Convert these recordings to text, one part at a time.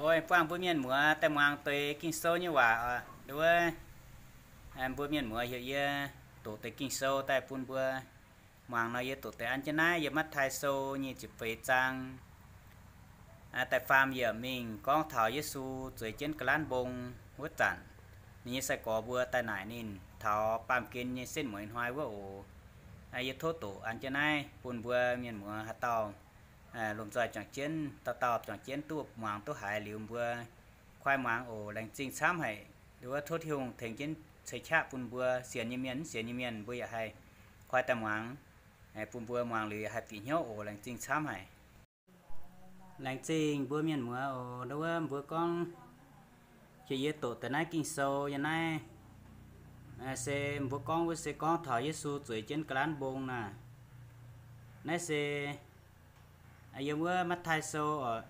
Oix buangh mbuo mienh muoz daaih muangx deix Ging-Sou nyei waac oc. Nduov, mbuo mienh muoz heuc yie doqc deix Ging-Sou daaih bun mbuo muangx nor, yie doqc deix an jienv naaiv yiem Matv^tai Sou nyic ziepc feix zaang da'faam yiemc mingh gorngv taux Yesu zueiz jienv ga'lanv mbong wuov zanc, ninh nyei sai-gorx mbuo daaih naaic ninh taux baamh gen nyei setv mueiz hnoi wuov oc. Yie tov doqc an jienv naaiv bun mbuo mienh muoz haaix dauh lomh nzoih juangc jienv, dauh dauh juangc jienv duqv muangx duqv haiz liuz mbuo koi muangx oc. Laengz zingh camv haic. Nduov, tov Tin-Hungh tengx jienv ceix qaqv bun mbuo sienx nyei mienh, mv sienx nyei mienh mbuo yaac haih koi daaih muangx, bun mbuo muangx liuz yaac haih bieqc hnyouv oc. Laengz zingh camv haic. Laengz zingh mbuo mienh muoz oc. Nduov, mbuo gorngv, jiex yie doqc deix naaiv Ging-Sou yiem naaiv se mbuo gorngv wuov se gorngv taux Yesu zueiz jienv ga'lanv mbong naaic. Naaiv se yiem wuov Matv^tai Sou oc.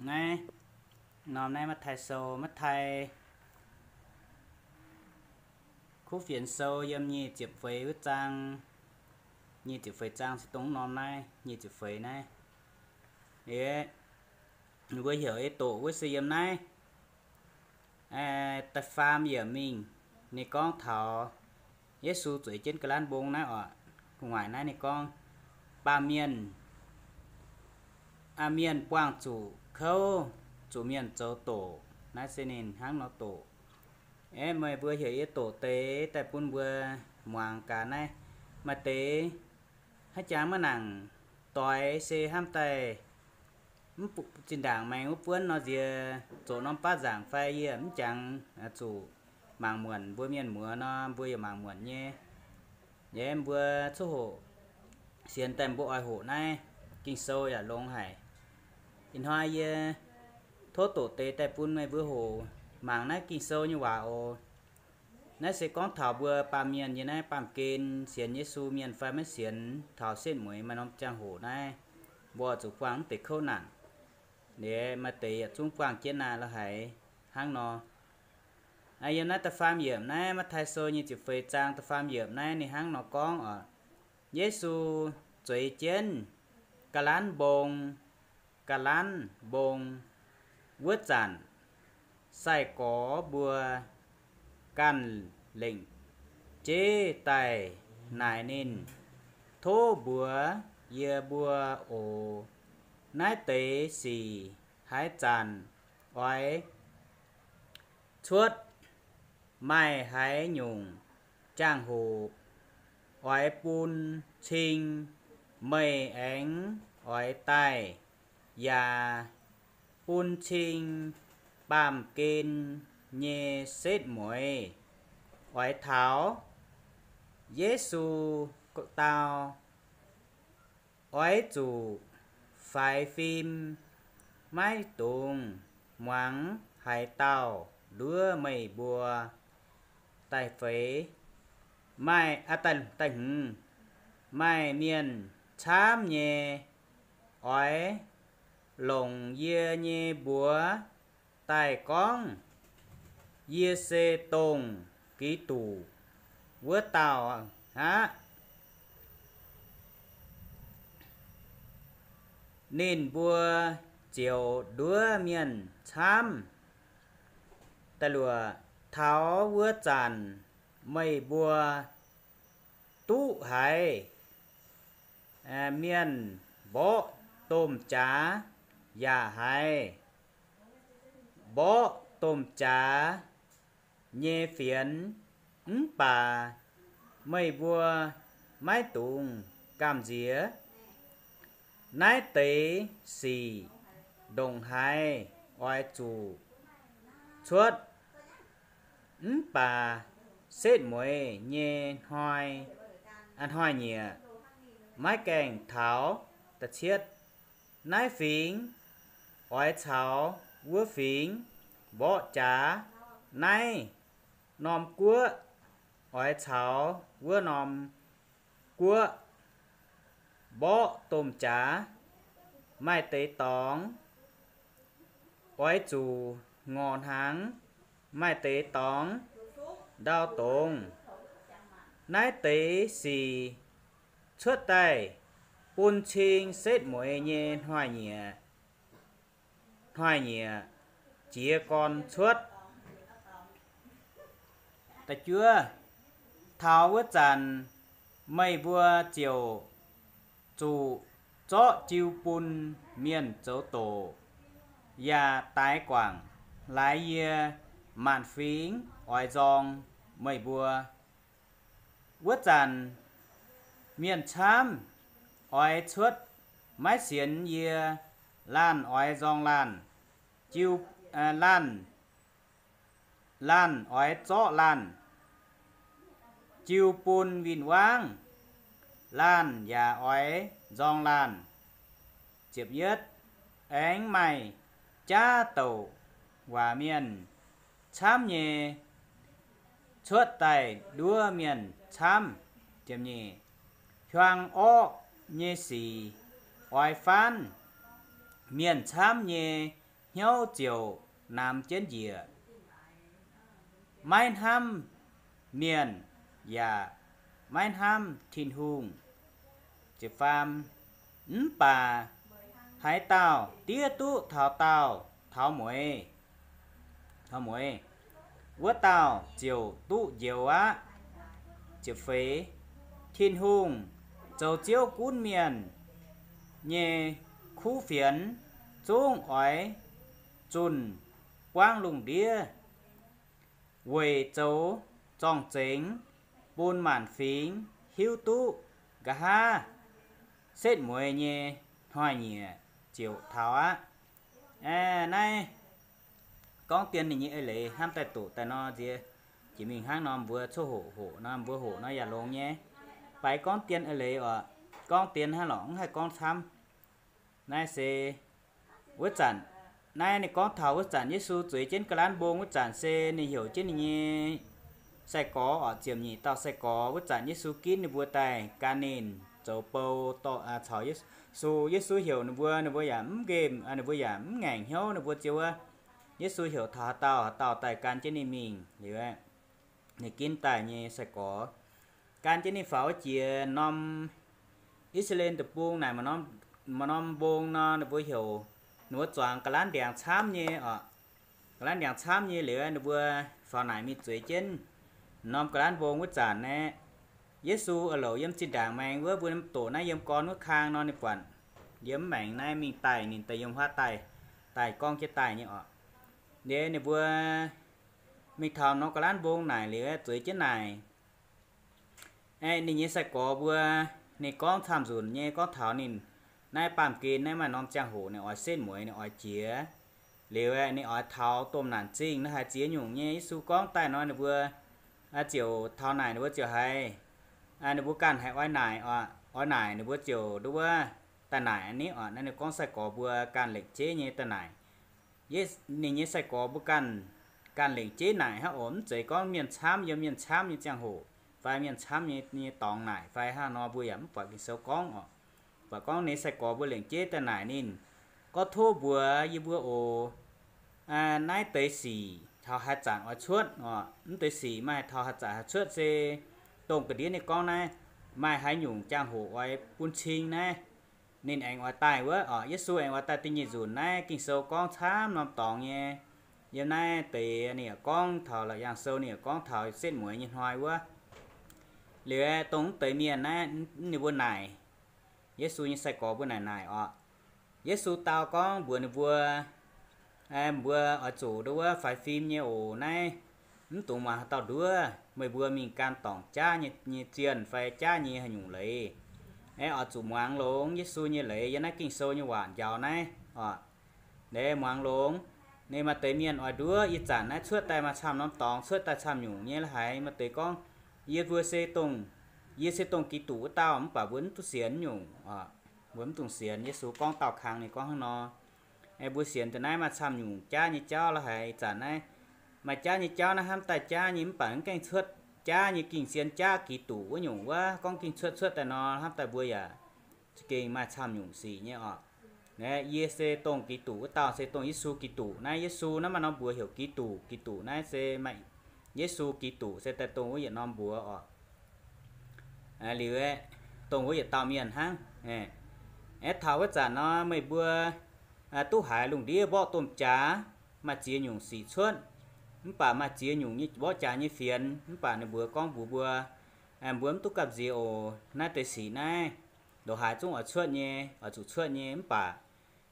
Naaiv norm naaiv Matv^tai Sou, Matv^tai Kuv Fienx Sou yiem nyic ziepc feix wuov zaang, nyic ziepc feix zaang se dongh norm naaiv, nyic ziepc feix naaiv. Liuz, mbuo heuc yie doqc wuov se yiem naaiv da'faam yiemc mingh, ninh gorngv taux Yesu zueiz jienv ga'lanv mbong naaiv oc. Gu'nguaaic naaiv ninh gorngv, baamh mienh, mienh buangh zuqc kouv, zuqc mienh zoux doqc. Naaiv se ninh hnangv nor doqc. Aeqv, meih mbuo heuc yie doqc deix daaih bun mbuo muangx gaax naaiv. Maaih deix haaix jangx maiv nangc doix se hnamv daaih mv zinh ndaangc maengx wuov buonv nor nziex zoqc norm baav nzaangc fai yie mv jangx zuqc mangc muonc mbuo mienh muoz nor, mbuo yaac mangc muonc nyei. Yie mbuo coqv hoqc sienx daaih mbuo oix hoqc naaiv Ging-Sou yaac longx haic. Ih hnoi yie tov doqc deix daaih bun meih mbuo hoqc mangc naaiv Ging-Sou nyei waac oc. Naaiv se gorngv taux mbuo baamh mienh yiem naaiv baamh gen sienx Yesu mienh fai maiv sienx, taux setv mueiz maaih norm ziangh hoc naaiv, mbuo zuqc buangh mv deix kouv naanc. Liuz maaih deix yietc zungv buangh jienv naaic la'haiz hnangv nor. Yiem naaiv da'faam yiemc naaiv, Matv^tai Sou nyic ziepc feix zaang da'faam yiemc naaiv ninh hnangv nor gorngv oc. Yesu zueiz jienv ga'lanv mbong, ga'lanv mbong wuov zanc, sai-gorx mbuo ganh lengc jeiv daaih naaic ninh, Tov mbuox yie mbuo oc. Naaiv deix sic haaix zanc oix cuotv? Maaih haaix nyungc jangx-hoc oix bun cing meih aengx oix daaih, yaac bun cing baamh gen nyei setv mueiz oix taux? Yesu dau, Oix zuqc faix fim, maiv dungx muangx haaix dauh nduov meih mbuo. Da'feix, maaih, da'hmz, maaih mienh camv nyei oix longc yie nyei mbuox daaih gorngv, Yie se dongh Giduc wuov dauh aqv. Ninh mbuo ziouc nduov mienh camv. Da'luoqc, taux wuov zanc meih mbuo duqv haiz mienh mborqv domh jaax yaac haiz mborqv domh jaax nyei fienx, mv baac meih mbuo maiv dungx gamh nziex. Naaiv deix sic ndongc haaix oix zuqc cuotv, mv baac setv mueiz nyei hnoi, hnoi-nyieqc maiv gaengh taux. Da'cietv, naaiv fingx oix caux wuov fingx mborqv jaax, naaiv norm guoqv oix caux wuov norm guoqv mborqv domh jaax. Maaih deix dorngx oix zuqc ngorc hnaangx, maaih deix dorngx ndau dongz. Naaiv deix sic cuotv daaih bun cing setv mueiz nyei hnoi-nyieqc, hnoi-nyieqc jiez gorn cuotv. Da'juov, taux wuov zanc meih mbuo ziouc zuqc zorqv jiu bun mienh zoux doqc, yaac daix guangc laaix yie maanc fingx oix nzorng meih mbuo. Wuov zanc mienh camv oix cuotv maiv sienx yie, laanh oix nzorng laanh, jiu, laanh, laanh oix zorqv laanh jiu bun win-wangv, laanh yaac oix nzorng laanh. Ziepc yietv, aengx maaih jaav douc waac mienh camv nyei cuotv daaih nduov mienh camv. Ziepc nyeic, hiuang orqv nyei sic oix faanv, mienh camv nyei hnyouv ziouc namx jienv njiec, maiv hnamv mienh yaac maiv hnamv Tin-Hungh. Ziepc faam, mv baac haaix dauh diev duqv taux daauh taux mueiz, taux mueiz, wuov dauh ziouc duqv njoux aqv. Ziepc feix, Tin-Hungh zoux Ziouv gunv mienh nyei kuv fienx zungv oix zunh buangv lungh ndiev weic zoux zorng-zengx bun maanc fingx hiuv duqv nqa'haav setv mueiz nyei hnoi-nyieqc ziouc taux aqv. Naaiv gorngv dien ninh nyei eix leiz hnamv daaih doqc daaih nor nziex jiex mingh hnangv nor, mbuo coqv hoqc hoqc nor, mbuo hoqc nor yaac longx nyei. Baaix gorngv dien eix leiz oc, gorngv dien hnangv lorqc, mv haih gorngv camv. Naaiv se wuov zanc, naaiv ninh gorngv taux wuov zanc Yesu zueiz jienv ga'lanv mbong wuov zanc se ninh heuc jienv ninh nyei sai-gorx oc, ziepc nyeic dauh sai-gorx. Wuov zanc Yesu ginv ninh mbuo daaih gan ninh zoux bou dorh, caux Yesu, Yesu heuc ninh mbuo, ninh mbuo yaac mv nqemh, ninh mbuo yaac mv ngaengc hnyouv, ninh mbuo ziouc wuov, Yesu heuc taux haaix dauh, haaix dauh daaih gan jienv ninh mingh liuz, ninh ginv daaih nyei sai-gorx gan jienv ninh faaux jiex norm I^saa^laa^en Deic-Bung naaic, maaih norm mbong nor, ninh mbuo heuc, ninh mbuo zuangx ga'lanv ndiangx camv nyei oc. Ga'lanv ndiangx camv nyei liuz, ninh mbuo faaux naaic mingh zueiz jienv norm ga'lanv mbong wuov zanc naaiv, Yesu a'louc yiem zinh ndaangc maengx wuov, mbuo doqc naaiv yiem gorn wuov kang nor, ninh buatc yiem mv maengx naaiv mingh daaih, ninh daaih yiem huaav daaih, daaih gorngv jienv daaih nyei oc. Liuz ninh mbuo mingh taux norm ga'lanv mbong naaic liuz, zueiz jienv naaic, ninh nyei sai-gorx mbuo, ninh gorngv camv-nzunc nyei gorngv taux ninh naaiv baamh gen naaiv maaih norm ziangh hoc ninh oix setv mueiz, ninh oix jiex. Liuz ninh oix taux domh naanc zingh naaiv haaix ziex nyungc nyei. Yesu gorngv daaih nor, ninh mbuo ziouc taux naaic, ninh mbuo ziouc haiz, ninh mbuo ganh haiz oix naaic, oix naaic, ninh mbuo ziouc nduov daaih naaic ni oc. Naaiv ninh gorngv sai-gorx mbuo ganh lengc jeiv nyei daaih naaic. Ninh nyei sai-gorx mbuo ganh, ganh lengc jeiv naaic hnangv oc. Mv zeiz gorngv mienh camv yiem mienh camv nyei ziangh hoc fai mienh camv nyei, nyei dorngx naaic fai hnangv nor, mbuo yaac mv buatc Ging-Sou gorngv oc. Buatc gorngv ninh sai-gorx mbuo lengc jeiv daaih naaic ninh, gorngv, Tov mbuox yie mbuo oc, naaiv deix sic taux haaix zanc oix cuotv oc. Mv deix sic maaih taux haaix zanc haih cuotv se dongh ga'ndiev ninh gorngv naaiv, maaih haaix nyungc jangx-hoc oix bun cing naaiv, ninh aengx oix daaih wuov oc. Yesu aengx oix daaih da'nyeic nzunc naaiv, Ging-Sou gorngv camv norm dorngx nyei. Yiem naaiv deix ninh yaac gorngv taux, Laauc Yaangh Sou ninh yaac gorngv taux setv mueiz nyei hnoi wuov. Liuz dongh mv deix mienh naaiv, ninh mbuo naaic, Yesu nyei sai-gorx mbuo naaic naaic oc. Yesu dau gorngv mbuox ninh mbuo, Mbuo oix zuqc nduov wuov faix fim nyei oc. Naaiv mv dungx muangx haaix dauh nduov. Meih mbuo mingh gan dorngc jaav nyei, nyei zienh fai jaav nyei haaix nyungc leiz, aeqv, oix zuqc muangx longx Yesu nyei leiz. Yiem naaiv Ging-Sou nyei waac njaaux naaiv oc, aeqv, muangx longx. Ninh maaih deix mienh oix nduov ih zanc naaiv cuotv daaih maaih camv norm dorngx, cuotv daaih camv nyungc nyei la'haiz. Maaih deix gorngv, Yie mbuo se dongh, yie se dongh Giduc wuov dauh, mv baac mbuo mv duqv sienx nyungc oc. Mbuo mv dungx sienx. Yesu gorngv daauh kang ninh gorngv hnangv nor, Aeqv, mbuo sienx daaih naaiv maaih camv nyungc jaav nyei jauv la'haiz. Ih zanc naaiv maaih jaav nyei jauv naaiv hnamv daaih jaav nyei, mv baac mv gaengh cuotv jaav nyei, gengh zien jaav Giduc wuov nyungc wuov. Gorngv gengh cuotv, cuotv daaih nor, hnamv daaih mbuo yaac gengh maaih camv nyungc sic nyei oc. Yie se dongh Giduc wuov dauh, se dongh Yesu Giduc. Naaiv Yesu naaiv maaih norm mbuox heuc Giduc. Giduc naaiv se maaih, Yesu Giduc se daaih dongh wuov yietc norm mbuox oc. Liuz aeqv, dongh wuov yietc dauh mienh hnangv. Aeqv, taux wuov zanc nor meih mbuo duqv haiz lungh ndiev mborqv domh jaax, maaih ziex nyungc sic cuotv. Mv baac maaih ziex nyungc nyei mborqv jaax nyei fienx, mv baac ninh mbuo gorngv mbuox mbuo, mbuo mv duqv gamh nziex oc. Naaiv deix sic naaiv ndongc haaix zungv oix cuotv nyei, oix zuqc cuotv nyei. Mv baac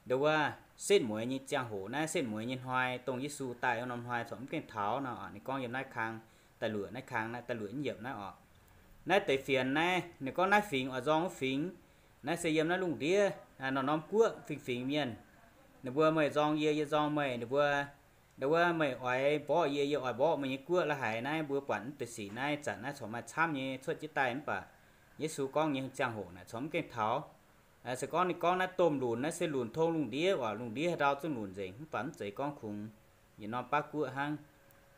ndo wuov setv mueiz nyei ziangh hoc naaiv, setv mueiz nyei hnoi, dongh Yesu daaih wuov norm hnoi corc mv gaengh taux nor. Ninh gorngv yiem naaiv kang, da'luoqc naaiv kang, da'luoqc yiemc naaiv oc. Naaiv deix fienx naaiv, ninh gorngv naaiv fingx oix nzorng wuov fingx. Naaiv se yiem naaiv lungh ndiev norm-norm guoqv fingx-fingx mienh. Ninh mbuo meih nzorng yie, yie nzorng meih. Ninh mbuo, ndo wuov meih oix mborqv yie, yie oix mborqv meih nyei guoqv. La'haiz naaiv mbuo buatc mv deix sic naaiv, zanc naaiv corc maaih camv nyei cuotv jienv daaih, mv baac Yesu gorngv nyei ziangh hoc naaic corc mv gaengh taux. Se gorngv ninh gorngv naaiv domh lunc, naaiv se lunc tong lungh ndiev oc. Lungh ndiev haaix ndau zungv lunc nzengc, mv baac mv zeiz gorngv kungx yietc norm baav guoqv hnangv.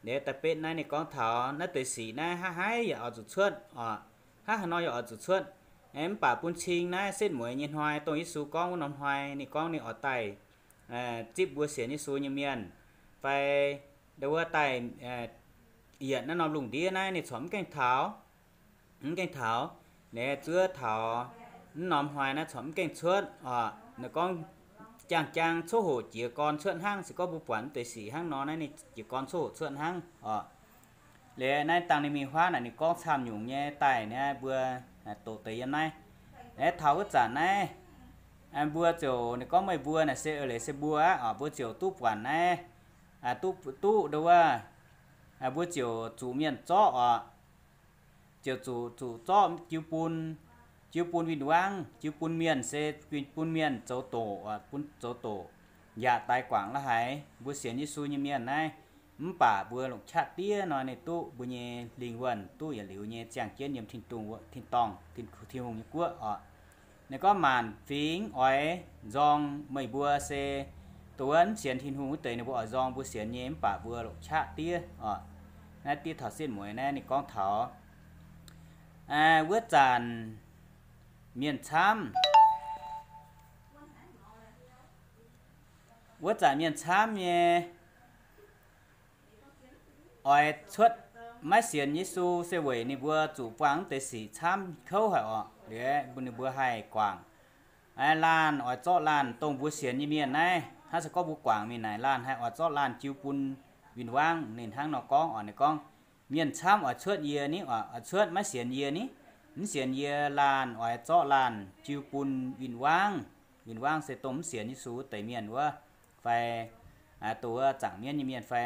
Liuz da'betv naaiv ninh gorngv taux naaiv deix sic naaiv hnangv haaix yaac oix zuqc cuotv oc. Hnangv haaix nor yaac oix zuqc cuotv. Mv baac bun cing naaiv setv mueiz nyei hnoi, dongh Yesu gorngv wuov norm hnoi, ninh gorngv ninh oix daaih zipv mbuo sienx Yesu nyei mienh, fai ndo wuov daaih yietc naaiv norm lungh ndiev naaiv ninh corc mv gaengh taux. Mv gaengh taux. Ninh zuov taux mv norm hnoi naaiv corc mv gaengh cuotv oc. Ninh gorngv jang-jang coqv hoqc jiez gorn cuotv hnangv. Se gorngv mbuo buatc mv deix sic hnangv nor naaiv ninh jiez gorn coqv hoqc cuotv hnangv oc. Liuz naaiv dangh ninh mingh huaav naaic ninh gorngv camv nyungc nyei daaih naaiv mbuo doqc deix yiem naaiv. Naaiv taux wuov zanc naaiv mbuo ziouc, ninh gorngv meih mbuo naaic se eix leiz se mbuo aqv oc. Mbuo ziouc duqv buatc naaiv, duqv, duqv ndo wuov, mbuo ziouc zuqc mienh zorqv oc. Ziouc zuqc, zuqc zorqv jiu bun, jiu bun win-wangv, jiu bun mienh se bun mienh zoux doqc, bun zoux doqc, yaac daix guangc la'haiz mbuo sienx Yesu nyei mienh naaiv. Mv baac mbuo longc qaqv diev nor ninh duqv mbuo nyei lingh wuonh duqv yietc liuz nyei ziangh jienv yiem tin-dorngh, Tin-Hungh nyei guoqv oc. Ninh gorngv maanc fingx oix nzorng meih mbuo se, dongh wuov mv sienx Tin-Hungh wuov deix ninh mbuo oix nzorng mbuo sienx nyei, mv baac mbuo longc qaqv diev oc. Naaiv diev taux setv mueiz naaiv ninh gorngv taux wuov zanc mienh camv, wuov zanc mienh camv nyei oix cuotv maiv sienx Yesu se weic ninh mbuo zuqc buangh mv deix sic camv kouv haic oc. Liuz ninh mbuo haih guangc, laanh oix zorqv laanh dongh mbuo sienx nyei mienh naaiv. Hnangv se gorngv mbuo guangc mingh naaic, laanh haih oix zorqv laanh jiu bun win-wangv. Ninh hnangv nor gorngv oc. Ninh gorngv, mienh camv oix cuotv yie ni oc, oix cuotv maiv sienx yie ni. Mv sienx yie, laanh oix zorqv laanh jiu bun win-wangv. Win-wangv se dongh mv sienx Yesu wuov deix mienh wuov, fai dongh wuov zaangc mienv nyei mienh fai,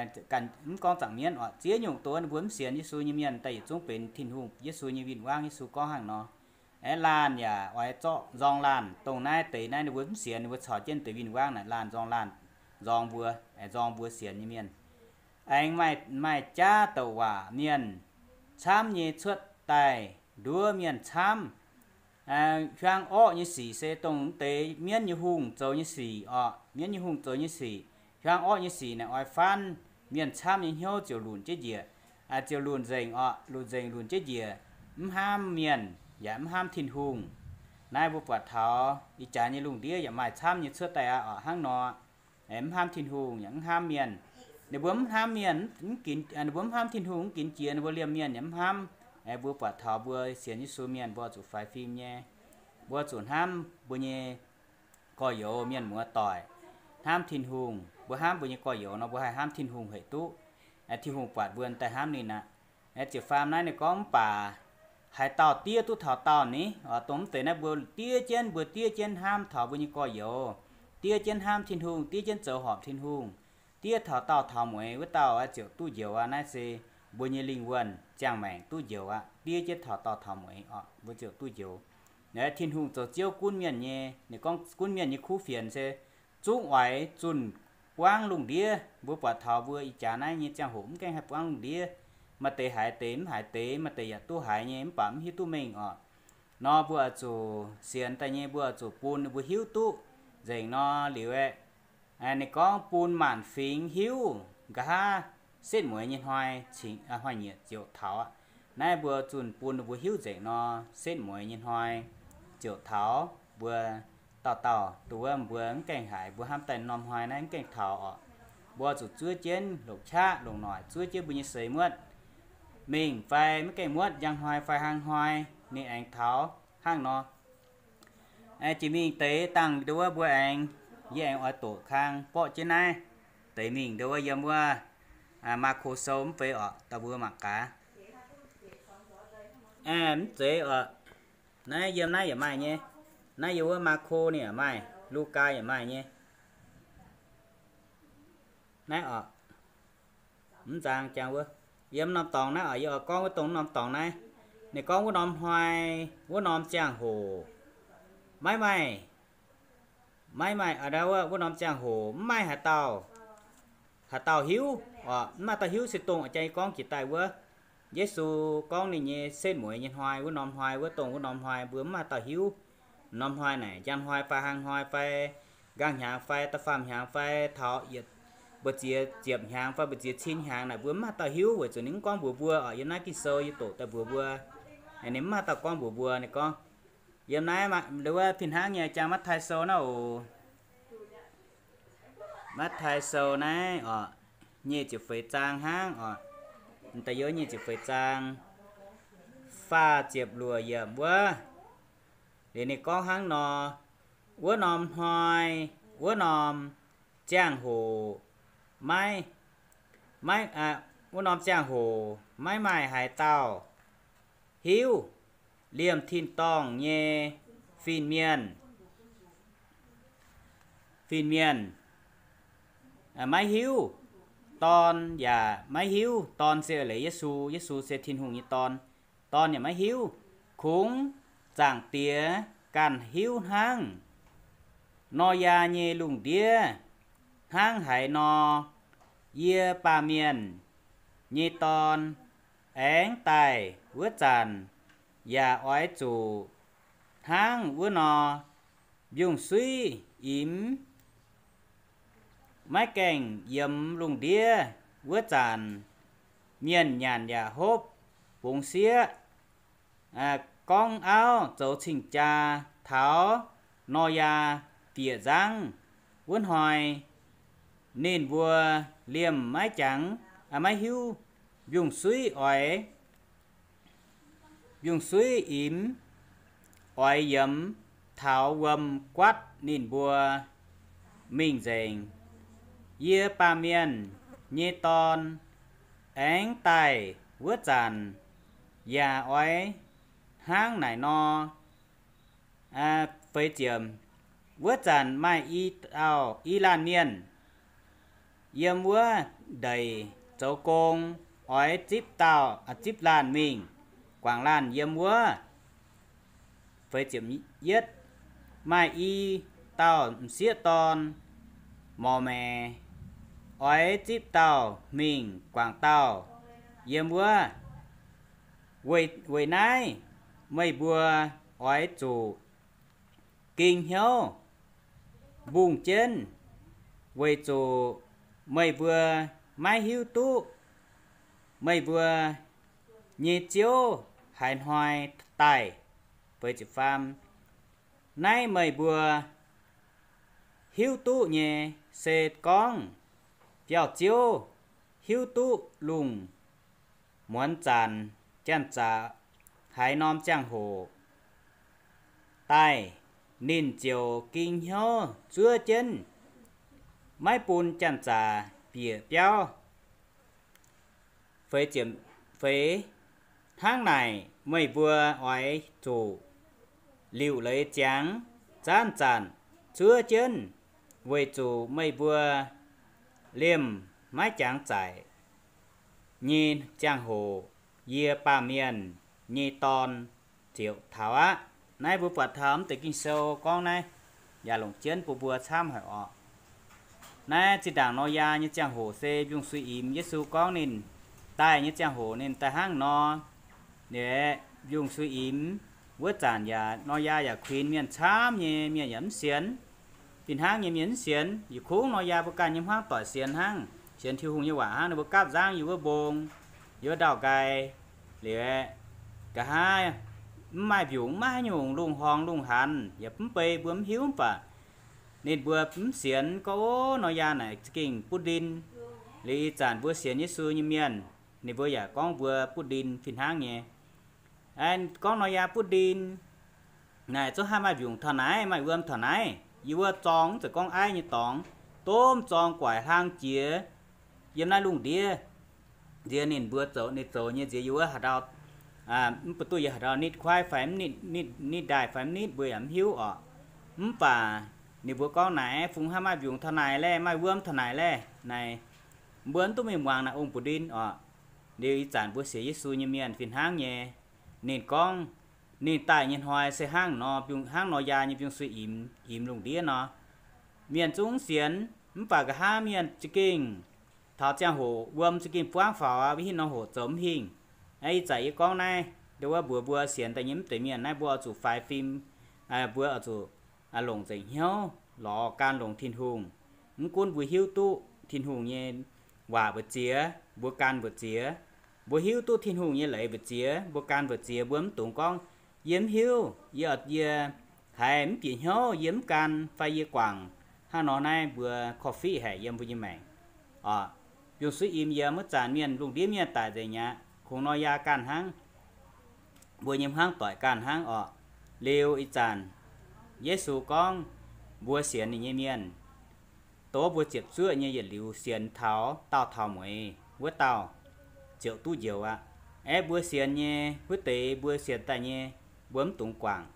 mv gorngv zaangc mienv oc, ziex nyungc dongh wuov ninh mbuo mv sienx Yesu nyei mienh daaih yietc zungv benx Tin-Hungh Yesu nyei win-wangv. Yesu gorngv hnangv nor. Aeqv, laanh yaac oix zorqv nzorng laanh dongh naaiv deix naaiv ninh mbuo mv sienx, ninh mbuo caux jienv deix win-wangv naaic, laanh nzorng laanh, nzorng mbuo, aeqv, nzorng mbuo sienx nyei mienh. Aengx maaih, maaih jaav douc waac mienh camv nyei cuotv daaih nduov mienh camv. Hiuang orqv nyei sic se dongh deix mienv nyei hungh zoux nyei sic oc. Mienv nyei hungh zoux nyei sic, hiuang orqv nyei sic naaic oix faanv mienh camv nyei hnyouv ziouc lunc jienv njiec, ziouc lunc nzengc oc. Lunc nzengc lunc jienv njiec, mv hnamv mienh yaac mv hnamv Tin-Hungh. Naaiv mbuo buatc taux ih jaax nyei lungh ndiev yaac maaih camv nyei cuotv daaih aqv oc. Hnangv nor, mv hnamv Tin-Hungh yaac mv hnamv mienh. Ninh mbuo mv hnamv mienh, ninh mbuo mv hnamv Tin-Hungh mv ginx jiex ninh mbuo liemh mienh yaac mv hnamv. Mbuo buatc taux mbuo sienx Yesu mienh mbuo zuqc faix fim nyei. Mbuo zuqc hnamv mbuo nyei gorx-youz mienh muoz doic, hnamv Tin-Hungh. Mbuo hnamv mbuo nyei gorx-youz nor mbuo haih hnamv Tin-Hungh hec duqv. Tin-Hungh buatc mbuo daaih hnamv ninh aqv. Ziepc faam naaiv ninh gorngv, mv baac haaix dauh diev duqv taux daauh ni? Dongh mv deix naaiv mbuo diev jienv, mbuo diev jienv hnamv taux mbuo nyei gorx-youz, diev jienv hnamv Tin-Hungh, diev jienv zoux horpc Tin-Hungh, diev taux daauh taux mueiz, wuov dauh ziouc duqv njoux aqv. Naaiv se mbuo nyei lingh wuonh ziangh maengc duqv njoux aqv. Diev jienv taux daauh taux mueiz oc, mbuo ziouc duqv njoux. Tin-Hungh zoux Ziouv gunv mienh nyei, ninh gorngv gunv mienh nyei kuv fienx se zungv oix zunh buangv lungh ndiev. Mbuo buatc taux mbuo ih jaax naaiv nyei ziangh hoc mv gaengh haih buangv lungh ndiev. Maaih deix haiz deix mv haiz deix, maaih deix yaac duqv haiz nyei mv baac mv hiuv duqv mengh oc. Nor mbuo oix zuqc sienx daaih nyei, mbuo oix zuqc bun ninh mbuo hiuv duqv nzengc nor liuz aeqv, ninh gorngv bun maanc fingx hiuv nqa'haav setv mueiz nyei hnoi cingx, hnoi-nyieqc ziouc taux aqv. Naaiv mbuo zunh bun ninh mbuo hiuv nzengc nor, setv mueiz nyei hnoi ziouc taux. Mbuo dauh dauh dongh wuov mbuo mv gaengh haiz mbuo hnamv daaih norm hnoi naaiv mv gaengh taux oc. Mbuo zuqc zuov jienv longc qaqv longc noic zuov jienv mbuo nyei seix muotv. Mingh fai maiv gaengh muotv, njang hnoi fai hlang hnoi ninh aengx taux hnangv nor. Jiex mingh deix dangh nduov mbuo aengx, yie aengx oix doqc kang borqv jienv naaiv. deix mingh ndau wuov yiem wuov Maako Sou mv feix orqc, dauh mbuo mangc gaax. Mv zeiz orqc. Naaiv yiem naaiv yaac maaih nyei. Naaiv yiem wuov Maako ninh yaac maaih, Lugaa yaac maaih nyei. Naaiv orqc, mv nzang jang wuov. Yiem norm dorngx naaiv orqc, yie oix gorngv wuov dongh norm dorngx naaiv. Ninh gorngv wuov norm hnoi, wuov norm ziangh hoc, maiv maaih, maiv maaih, wuov norm ziangh hoc mv maaih haaix dauh, haaix dauh hiuv orqc. Mv maaih dauh hiuv se dongh jang yie gorngv jiex daaih wuov. Yesu gorngv ninh nyei setv mueiz nyei hnoi, wuov norm hnoi, wuov dongh wuov norm hnoi mbuo mv maaih dauh hiuv. Norm hnoi naaic, njang hnoi fai hlang hnoi fai nqaang hnyangx fai da'faam hnyangx fai taux yietc, mbu'ziex ziepc hnyangx fai mbu'ziex cin hnyangx naaic mbuo mv maaih dauh hiuv weic zuqc ninh mv gorngv mbuox mbuo orqc. Yiem naaiv Ging-Sou yie doqc daaih mbuox mbuo, ninh mv maaih dauh gorngv mbuox mbuo. Ninh gorngv yiem naaiv wuov fih hnangv nyei jang Matv^tai Sou naaiv oc. Matv^tai Sou naaiv orqc, nyic ziepc feix zaang hnangv orqc. Da'yietv nyic ziepc feix zaang, faah ziepc luoqc yiemc wuov. Liuz ninh gorngv hnangv nor, wuov norm hnoi, wuov norm ziangh hoc, maiv, maiv, wuov norm ziangh hoc maiv maaih haaix dauh hiuv. Liemh tin-dorngh nyei fin-mienh, fin-mienh maiv hiuv, Dorn yaac maiv hiuv. Dorn se leiz Yesu, Yesu se Tin-Hungh nyei Dorn. Dorn yaac maiv hiuv, kungx Zaangc Diex ganh hiuv hnangv. Noyaa nyei lungh ndiev hnangv haaix nor, yie, Baamh Mienh nyei Dorn, aengx daaih wuov zanc yaac oix zuqc hnangv wuov nor. Mbiungc-suiv imx, maiv gaengh yiemx lungh ndiev wuov zanc, mienh nyanc yaac hopv, bungx sieqv, gorngv auv zoux cing-jaa taux Noyaa bieqc nzangv wuov hnoi, ninh mbuo liemh maiv jangx, maiv hiuv mbiungc-suiv oix, mbiungc-suiv imx oix yiemx taux wuom guatv ninh mbuo mingh nzengc. Yie, Baamh Mienh nyei Dorn, aengx daaih wuov zanc yaac oix hnangv naaic nor. Feix ziepc, wuov zanc maaih i dauh, i laanh mienh yiem wuov ndeic zoux gong, oix zipv dauh, zipv laanh mingh guangc laanh yiem wuov. Feix ziepc yietv, maaih i dauh m'sieqv dorn morc maengc, oix zipv dauh mingh guangc dauh yiem wuov. Weic, weic naaiv meih mbuo oix zuqc ging hnyouv mbungh jienv, weic zuqc meih mbuo maiv hiuv duqv meih mbuo nyei Ziouv haaix hnoi daaih. Naaiv meih mbuo hiuv duqv nyei se gorngv biauv-ziouv hiuv duqv lungh muonz zanc janx-zaqc haaix norm ziangh hoc daaih, ninh ziouc ging hnyouv zuov jienv, maiv bun janx-zaqc bieqc biauv. Feix, hnangv naaic meih mbuo oix zuqc liuc leiz ziangx zanc-zanc zuov jienv, weic zuqc meih mbuo liemh maiv jangx zaic nyei ziangh hoc, yie, Baamh Mienh nyei Dorn, ziouc taux aqv. Naaiv mbuo buatc taux mv deix Ging-Sou gorngv naaiv yaac longc jienv bun mbuo camv haic orqc. Naaiv zinh ndaangc Noyaa nyei ziangh hoc se mbiungc-suiv imx. Yesu gorngv ninh daaih nyei ziangh hoc ninh daaih hnangv nor. Ninh mbiungc-suiv imx wuov zanc yaac Noyaa yaac kuinx mienh camv nyei, mienh yaac mv sienx. Fih hnangv nyei mienh mv sienx, yietc kungx Noyaa mbuo ganh nyei hmuangv doic sienx hnangv, sienx Tin-Hungh nyei waac hnangv. Ninh mbuo gapv nzangv yiem wuov mbong, yiem wuov ndau-nqaai, liuz nqa'haav mv maaih mbiungc, mv maaih haaix nyungc lungh horngz lungh hanx, yaac mv bei, mbuo mv hiuv. Mv baac ninh mbuo mv sienx, gorngv, Ov, Noyaa naaic za'gengh butv ndin. Liuz ih zanc mbuo sienx Yesu nyei mienh, ninh mbuo yaac gorngv mbuo butv ndin fih hnangv nyei. Gorngv Noyaa butv ndin naaic, zungv haih maaih mbiungc taux naaiv, maaih wuom taux naaiv. Yie wuov zorng, mv zeiz gorngv aiv nyei dorngx, domh zorng guaic hlang jiex yiem naaiv lungh ndiev. Nziex ninh mbuo zoux, ninh zoux nyei nziex yiem wuov haaix ndau, mv baac duqv yiem haaix ndau, nitv kuaaiv fai nitv ndaaih fai mv nitv, mbuo yaac mv hiuv orqc. Mv baac ninh mbuo gorngv naaic, fungx hnangv maaih mbiungc taux naaic laeh, maaih wuom taux naaic laeh naaic, mbuo mv duqv mingh muangx naaic ong bun ndin orqc. Liuz ih zanc mbuo sienx Yesu nyei mienh fih hnangv nyei. Ninh gorngv, ninh daaih nyei hnoi se hnangv nor, hnangv nor yaa nyei biungh-sui imx, imx lungh ndiev nor. Mienh zungv sienx, mv baac nqa'haav mienh za'gengh taux ziangh hoc wuom za'gengh buangv faaux aqv, mv hiuv nor hoc zoux mv hingh. Ih zanc yie gorngv naaiv, nduov wuov mbuox mbuo sienx daaih nyei mv deix mienh naaiv, mbuo oix zuqc faix fim, mbuo oix zuqc longc nzengc hnyouv lorz gan longx Tin-Hungh. Mv gunv mbuo hiuv duqv Tin-Hungh nyei waac mbu'ziex, mbuo gan mbu'ziex, mbuo hiuv duqv Tin-Hungh nyei leiz mbu'ziex, mbuo gan mbu'ziex, mbuo mv dungx gorngv, yie mv hiuv, yie, yie haiz mv bieqc hnyouv, yie mv gan, fai yie guangc hnangv nor naaiv mbuo korv-fiqv haic yiem mbuo nyei maengc. Orqc, biungh-suiv imx yiem wuov zanc mienh lungh ndiev mienh daic nzengc mi'aqv, kungx nor yaa ganh hnangv, mbuo nyei hmuangv doic ganh hnangv orqc. Liuz ih zanc Yesu gorngv, mbuo sienx ninh nyei mienh, dongh mbuo ziepc zuoqv nyei yietc liuz sienx taux daauh taux mueiz wuov dauh ziouc duqv njoux aqv. Aeqv, mbuo sienx nyei wuov deix mbuo sienx daaih nyei, mbuo mv dungx guangc.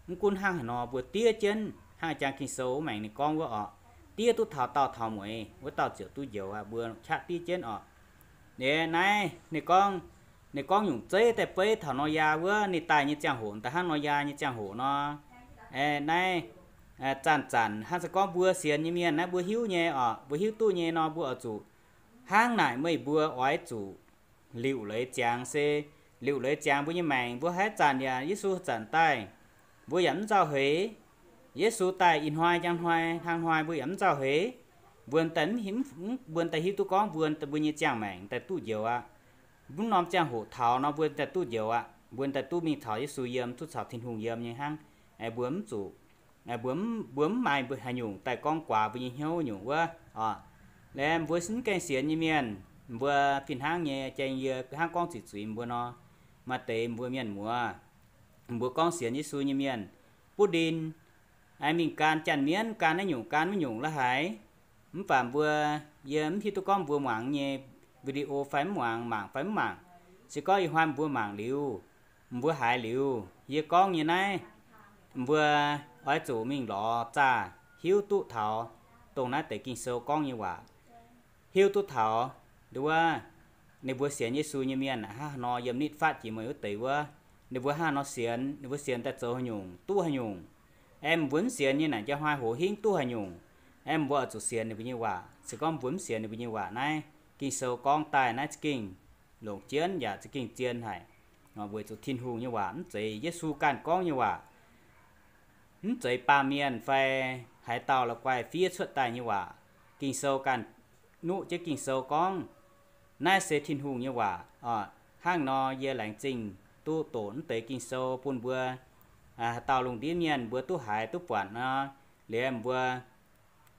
Mv gunv hnangv haaix nor mbuo diev jienv, hnangv jang Ging-Sou wuov maengx ninh gorngv wuov orqc, diev duqv taux daauh taux mueiz wuov dauh ziouc duqv njoux aqv. Mbuo qaqv diev jienv orqc. Ninh naaiv ninh gorngv, ninh gorngv nyungc zeiv daaih beiv taux Noyaa wuov, ninh daaih nyei ziangh hoc daaih hnangv Noyaa nyei ziangh hoc nor. Naaiv zanc-zanc hnangv se gorngv mbuo sienx nyei mienh naaiv mbuo hiuv nyei orqc, mbuo hiuv duqv nyei nor mbuo oix zuqc hnangv naaic meih mbuo oix zuqc liuc leiz ziangx se, liuc leiz ziangx mbuo nyei maengc, mbuo haaix zanc yaac Yesu zanc daaih, mbuo yaac mv nzauh heix. Yesu daaih ih hnoi njang hnoi hnangv hnoi mbuo yaac mv nzauh heix. Mbuo daaih, mbuo daaih hiuv duqv gorngv mbuo, mbuo nyei ziangh maengc daaih duqv njoux aqv. Mv norm ziangh hoc taux nor mbuo daaih duqv njoux aqv, mbuo daaih duqv mingh caux Yesu yiem, duqv caux Tin-Hungh yiem nyei hnangv. Mbuo mv zuqc, mbuo mv maaih haaix nyungc daaih gorngv guaax mbuo nyei hnyouv nyungc wuov oc. Laeh mbuo mv gaengh sienx nyei mienh, mbuo fih hnangv nyei jang yie hnangv gorngv ziqc zuiz mbuo nor, maaih deix mbuo mienh muoz, mbuo gorngv sienx Yesu nyei mienh, butv ndin mingh gan janx mienv, gan naaiv nyungc gan wuov nyungc la'haiz. Mv baac mbuo, yie mv hiuv duqv gorngv mbuo muangx nyei video fai mv muangx, mangc fai mv mangc. Se gorngv ih hnoi mbuo mangc liuz, mbuo haiz liuz yie gorngv nyei naaiv, mbuo oix zuqc mingh lorz zaah hiuv duqv taux dongh naaiv deix Ging-Sou gorngv nyei waac. Hiuv duqv taux nduov wuov, ninh mbuo sienx Yesu nyei mienh hnangv haaix nor yiem nitv fatv jiex meih wuov deix wuov, ninh mbuo hnangv haaix nor sienx, ninh mbuo sienx daaih zoux haaix nyungc duqv haaix nyungc. Aeqv, mbuo mv sienx nyei naaic njang hnoi hoc hingv duqv haaix nyungc. Aeqv, mbuo oix zuqc sienx ninh mbuo nyei waac. Se gorngv mbuo mv sienx ninh mbuo nyei waac naaiv, Ging-Sou gorngv daaih naaiv za'gengh longc jienv yaac za'gengh zien haic, weic zuqc Tin-Hungh nyei waac mv zeiz Yesu ganh gorngv nyei waac, mv zeiz baamh mienh fai haaix dauh la'guaih fiev cuotv daaih nyei waac. Ging-Sou ganh nuqv jienv Ging-Sou gorngv, naaiv se Tin-Hungh nyei waac oc. Hnangv nor yie laengz zingh duqv doqc mv deix Ging-Sou bun mbuo haaix dauh lungh ndiev mienh mbuo duqv haiz duqv buatc nor, liemh mbuo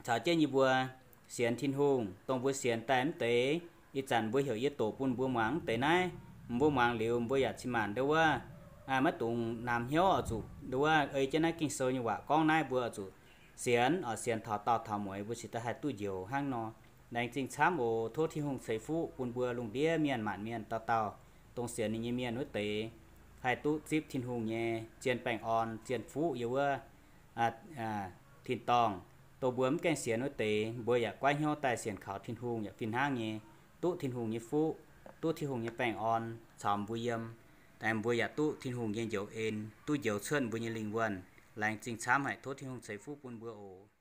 caux jienv yie mbuo sienx Tin-Hungh, dongh mbuo sienx daaih mv deix. Ih zanc mbuo heuc yie doqc bun mbuo muangx mv deix naaiv. Mbuo muangx liuz mbuo yaac cin-maanc nduov wuov, maiv dungx namx hnyouv oix zuqc nduov wuov ei jienv naaiv Ging-Sou nyei waac gorngv naaiv mbuo oix zuqc sienx oc, sienx taux daauh taux mueiz mbuo cingx daaih haih duqv njoux hnangv nor. Laengz zingh camv oc. Tov Tin-Hungh ceix fuqv bun mbuo lungh ndiev mienh maanc mienh dauh dauh, dongh sienx ninh nyei mienh wuov deix haih duqv zipv Tin-Hungh nyei zien baengh orn, zien fuqv yiem wuov tin-dorngh. Dongh mbuo mv gaengh sienx wuov deix, mbuo yaac goiv hnyouv daaih sienx kaux Tin-Hungh yaac fih hnangv nyei, duqv Tin-Hungh nyei fuqv, duqv Tin-Hungh nyei baengh orn caux mbuo yiem. Mbuo yaac duqv Tin-Hungh nyei njoux en, duqv njoux cuotv mbuo nyei lingh wuonh. Laengz zingh camv haic. Tov Tin-Hungh ceix fuqv bun mbuo oc.